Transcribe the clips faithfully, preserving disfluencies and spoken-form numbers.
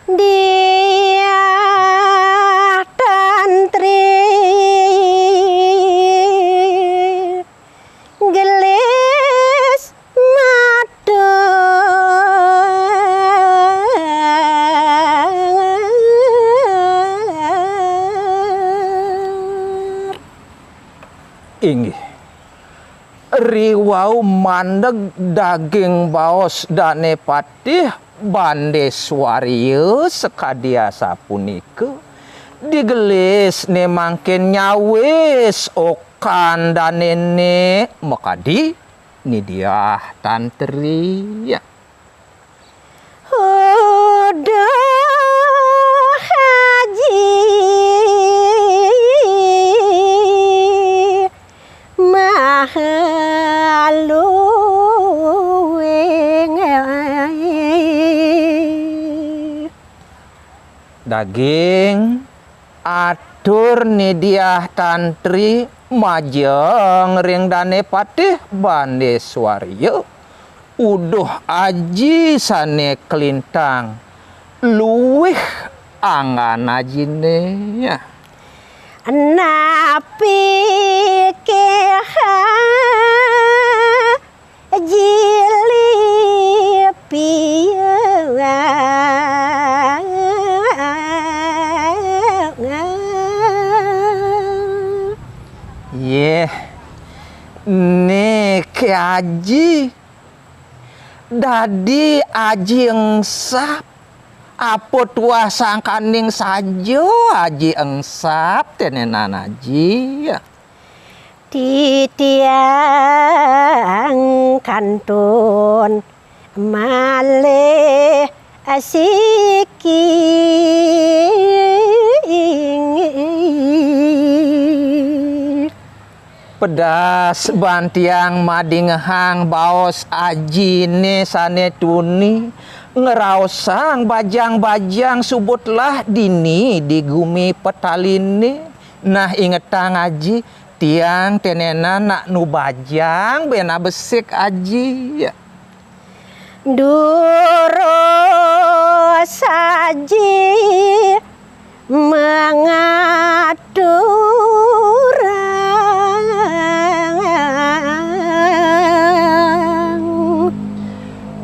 Diah Tantri gelis matur. Inggih. Riwau mandeg daging baos Dane Patih Bande Swaria sakadi asapunika, digelis ne mangkin nyawis okan danene makadi Ni Diah Tantri. Uduh Aji mahaluing. Daging atur Ni Diah Tantri majeng ring Dane Patih Bande Swaria. Uduh Aji sane kalintang luih anggan Ajine. Napi ke Aji lipia. Yeh, niki Aji. Dadi Aji engsap, apa tuah sangkaning saja Aji engsap, tenenan Aji. Titiang kantun malih asiki. Pedas ban tiang madingehang baos Ajine sane tuni ngraosang bajang-bajang subutlah dini di gumi Petaline. Nah, ingetang Aji, tiang tenenan nak nu bajang ben abesik Aji. Durus Aji mangaturang.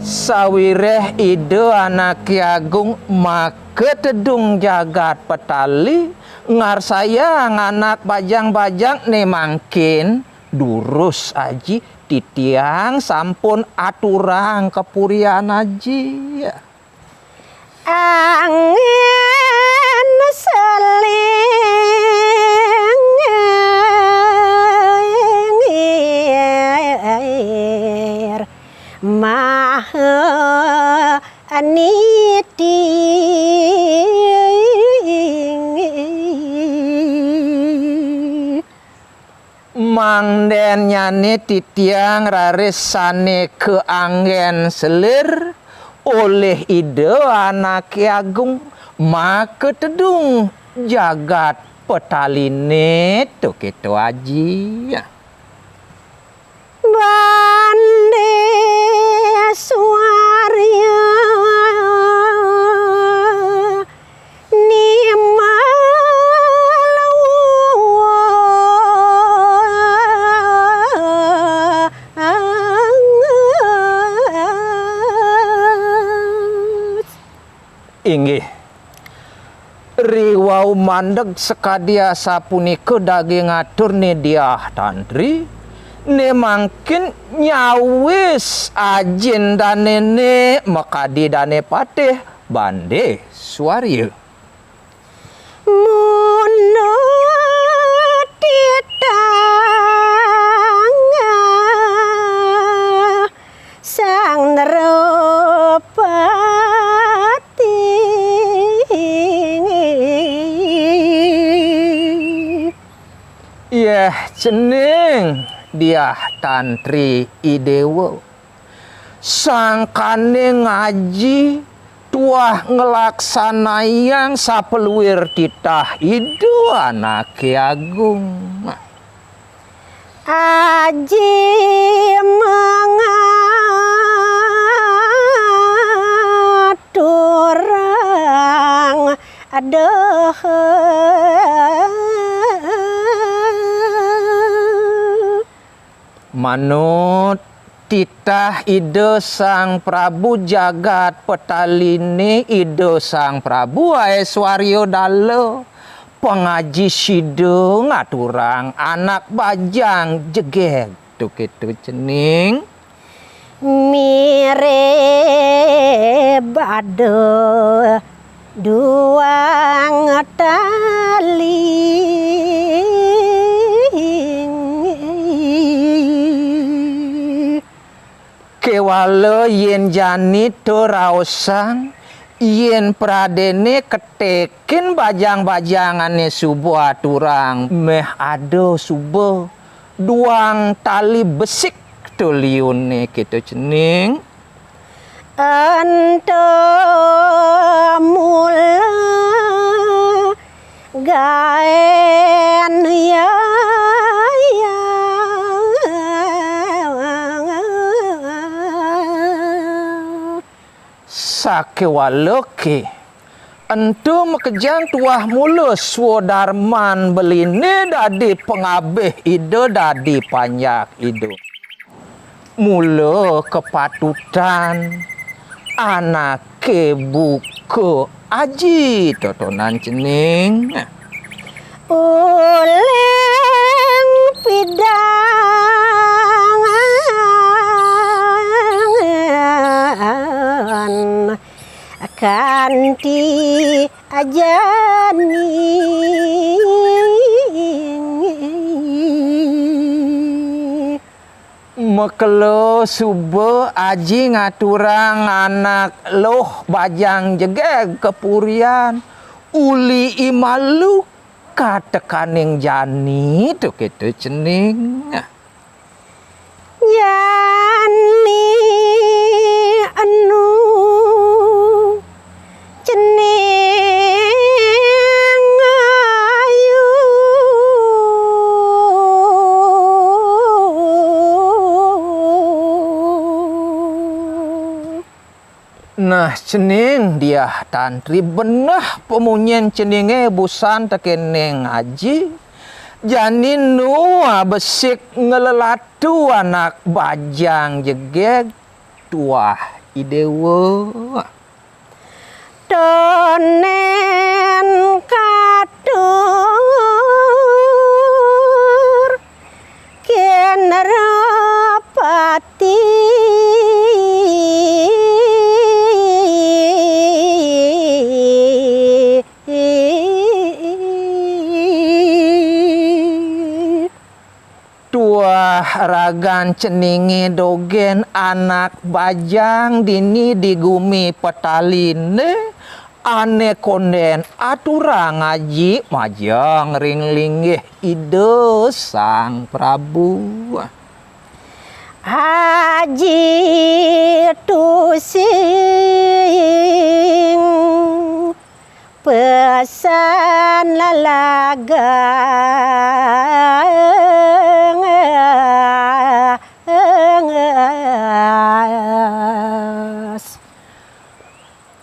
Sawireh Ida Anake Agung makatedung jagat Petali, ngarsayang anak bajang-bajang ne mangkin, durus Aji, titiang sampun aturang kapurian Aji. Angin selingsir maha niti. Mangdennyane titiang raris sane kaanggen selir olih Ida Anake Agung, makatedung jagat Petaline to keto Aji. Bande Swaria nimaluwes. Inggih. Riwau mandeg sakadi asapunika daging atur Ni Diah Tantri, ne mangkin nyawis ajin danene makadi Dane Patih Bande Swaria. Munut titangah Sang Nerapati. Yeh cening Diah Tantri Idewa. Sangkane ngaji tuah nglaksanayang sapaluir titah Ida Anake Agung. Aji mangaturang. Aduh. Manut titah Ida Sang Prabu Jagat Petaliné, Ida Sang Prabu Aiswarya Dala, pangaji sida ngaturang anak bajang jegég, tu kéto cening. Mirib ada duang tali. Kéwala yén jani to raosang, yén pradéné ketékin bajang-bajangané suba aturang, méh ada suba duang tali besik to liuné, kéto cening. Ento mula gaén ya, ya. Sakéwala ké, ento makejang tuah mula swadarman beliné dadi pangabih Ida, dadi panjak Ida. Mula kapatutan anaké buka aji, totonan cening. Uling pidangan kanti ajani. Makelo suba aji ngaturang anak luh bajang jegég ka purian, uli i malu katekaning jani, tu kéto cening. Jani enu cening ayu. Nah, cening Diah Tantri, beneh pamunyin ceningé busan tekéning aji. Jani nu besik nglelatu anak bajang jegég tuah i déwa. Tonén katur kinrapati. Tuah ragan ceningé dogén anak bajang dini di gumi Petaliné, ané kondén aturang aji majeng ring linggih Ida Sang Prabu. Aji tusing pesan lalagas.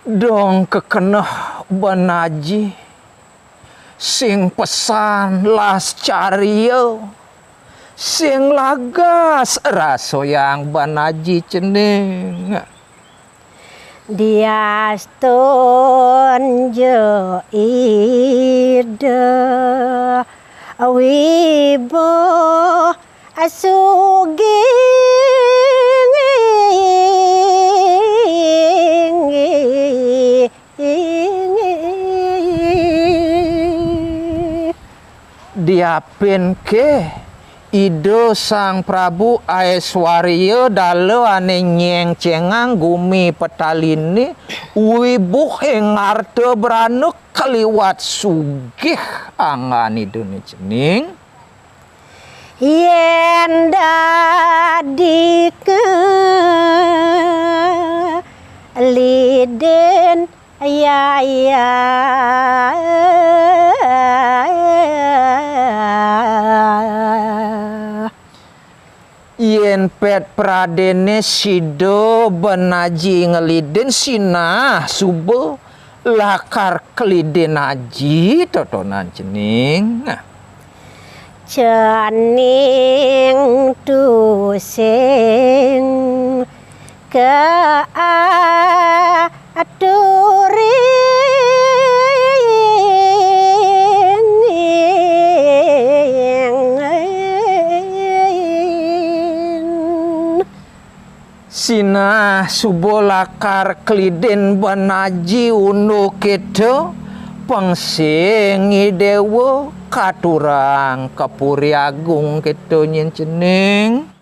Dong kekeneh ban aji, sing pesan las carya, sing lagas rasoyang ban aji cening. Diastun ja Ida wibuh sugih. Diapin ké Ida Sang Prabu Aiswarya Dala ané nyéngcéngang gumi Petaliné, wibuhing arta brana kaliwat sugih anggan Idané cening. Yén dadi kelidin ya, ya. Yén pét pradéné sida ban aji nglidin sinah suba, Lakar klidin aji totonan cening. Cening tusing kaaturin. Sinah suba lakar klidin ban aji unduh kéto, pang sing I Déwa katurang ka Puri Agung kéto nyen cening.